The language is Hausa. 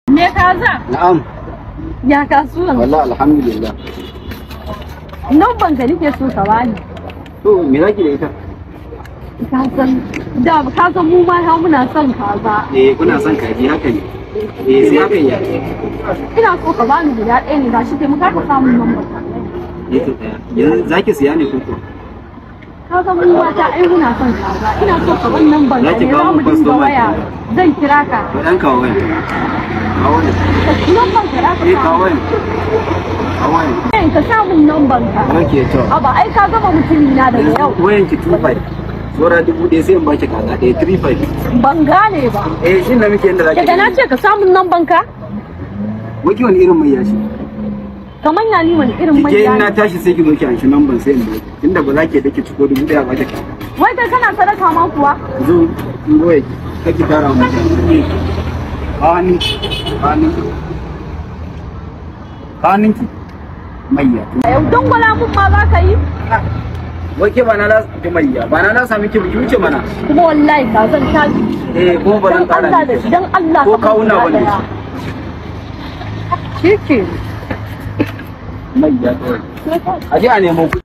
Me kaza? Na'am. Ya kasuwan? Wallahi alhamdulillah. Numban ka nake so ka bani. To me zaki da ita? Ka san da ka san mu ma ha muna son kaza. Eh, kuna son kaji, haka ne. Eh, sai haka ya. Ina so ka bani guda ɗaya ne, gashi taimaka ka samu numban ka. Eh, to ɗaya. Yanzu zaki siya ne ko ko? Ka san mu mata ai muna son kaza. Ina so ka ban numban ka Zaki ne kawo za mu mun dinga customer waya. kenan. Zan kira ka. To dan kawo waya. Kawo waya. Numban ka za ka Eh, kawo samu. waya. Kawo waya. Eh, ka samu numban ka. Okay, to. Aba ai ka gama mutumi na daga yau. Wayan ki 25. Saura 1000 sai in baki kaza ɗaya 35. Ban gane ba. Eh, shin da muke yanda zaki. Daga na ce ka samu numban ka? Waki wani irin mai yashi? Kamar ya ni wani irin Kike manya in na ne. tashi sai ki zo ki anshi numban sai in baki. Tunda ba za ki yadda ki ciko 1000 ba ki kaza. Wai kai kana sadaka ma kuwa? Zo in goye kake tara mu. Hannunki, hannunki. Hannunki. Mayya. Yau dangwala mun ma za ka yi? Wai ke ba na lasa ki mayya, ba na lasa miki biki wuce mana. Kuma wallahi ka zan tashi. Eh, kuma ba zan Dan ƙara Allah da miki ba. dan Allah Ko ka ban kawuna guda ba ne. ɗaya. Shi ke. Mayya kawai. A je a nemo kuɗi.